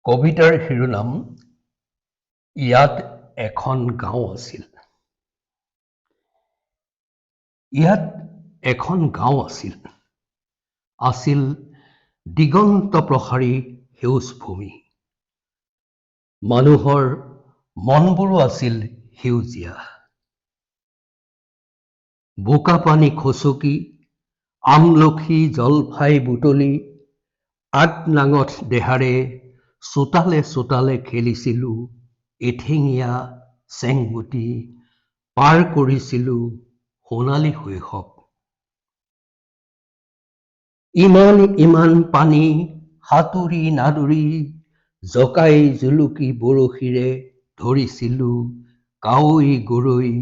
কবিতাৰ শিৰোনাম ইয়াত এখন গাঁও আছিল। ইয়াত এখন গাঁও আছিল, আছিল দিগন্ত প্ৰসাৰী সেউজ ভূমি। মানুহৰ মনবোৰো আছিল সেউজীয়া। বোকা পানী খচকি, আমলখি জলফাই বুটলি, আগ নাঙঠ দেহাৰে চোতালে চোতালে খেলিছিলোঁ এঠেঙীয়া চেংগুটি, পাৰ কৰিছিলোঁ সোণালী শৈশৱ। ইমান ইমান পানী সাঁতুৰি নাদুৰি জকাই জুলুকি বৰশীৰে ধৰিছিলোঁ কাৱৈ গৰৈ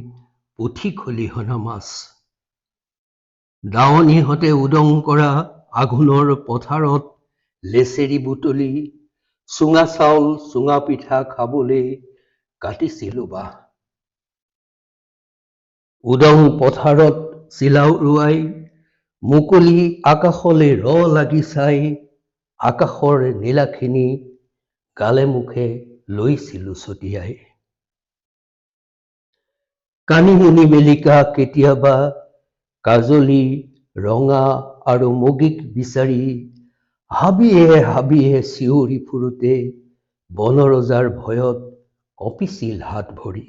পুঠি খলিহনা মাছ। দাৱনীহঁতে উদং কৰা আঘোণৰ পথাৰত লেচেৰি বুটলি চুঙা চাউল চুঙা পিঠা খাবলৈ কাটিছিলোঁ বাঁহ। উদং পথাৰত চিলা উৰুৱাই মুকলি আকাশলৈ ৰ লাগি চাই আকাশৰ নীলাখিনি গালে মুখে লৈছিলোঁ ছটিয়াই। কানিমুনি মেলিকা কেতিয়াবা কাজলি ৰঙা আৰু মুগীক বিচাৰি হাবিয়ে হাবিয়ে চিঞৰি ফুৰোঁতে বনৰজাৰ ভয়ত কঁপিছিল হাত ভৰি।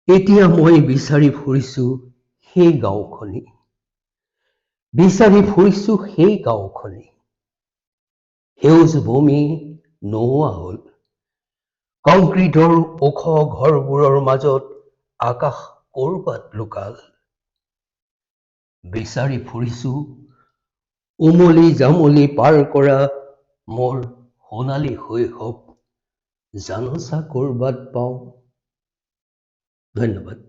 এতিয়া মই বিচাৰি ফুৰিছোঁ সেই গাঁওখনি, বিচাৰি ফুৰিছোঁ সেই গাঁওখনি। সেউজ ভূমি নোহোৱা হ'ল, কংক্ৰিটৰ ওখ ঘৰবোৰৰ মাজত আকাশ ক'ৰবাত লুকাল। বিচাৰি ফুৰিছোঁ উমলি জামলি পাৰ কৰা মোৰ সোণালী শৈশৱ, জানোচা ক'ৰবাত পাওঁ। ধন্যবাদ।